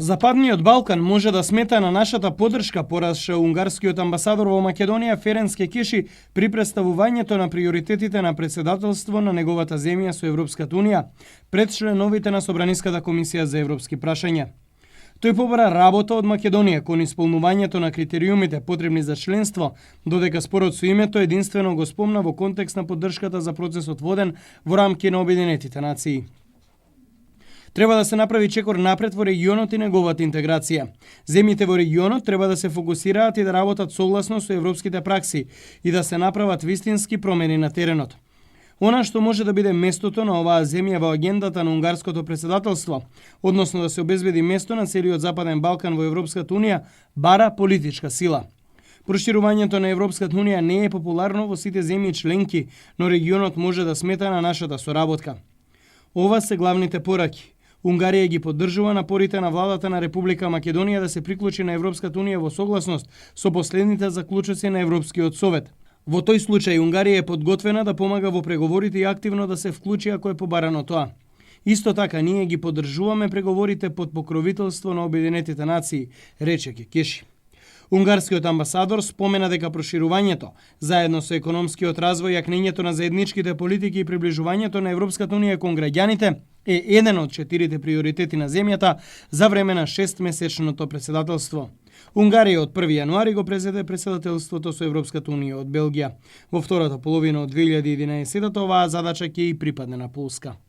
Западниот Балкан може да смета на нашата поддршка, пораша унгарскиот амбасадор во Македонија Ференц Кекеши при представувањето на приоритетите на председателство на неговата земја со Европската Унија пред членовите на Собраниската комисија за европски прашања. Тој побара работа од Македонија кон исполнувањето на критериумите потребни за членство, додека спорот со името единствено го спомна во контекст на поддршката за процесот воден во рамки на Обединетите нации. Треба да се направи чекор напред во регионот и неговата интеграција. Земјите во регионот треба да се фокусираат и да работат согласно со европските пракси и да се направат вистински промени на теренот. Она што може да биде местото на оваа земја во агендата на унгарското председателство, односно да се обезбеди место на целиот Западен Балкан во Европската Унија, бара политичка сила. Проширувањето на Европската Унија не е популарно во сите земји членки, но регионот може да смета на нашата соработка. Ова се главните пораки. Унгарија ги поддржува напорите на владата на Република Македонија да се приклучи на Европската Унија во согласност со последните заклучоци на Европскиот совет. Во тој случај Унгарија е подготвена да помага во преговорите и активно да се вклучи ако е побарано тоа. Исто така ние ги поддржуваме преговорите под покровителство на Обединетите нации, рече Кекеши. Унгарскиот амбасадор спомена дека проширувањето, заедно со економскиот развој, јакнењето на заедничките политики и приближувањето на Европската Унија кон граѓаните е еден од 4 приоритети на земјата за време на 6-месечното председателство. Унгарија од 1 јануари го презеде председателството со Европската Унија од Белгија. Во втората половина од 2011 оваа задача ќе и припадне на Полска.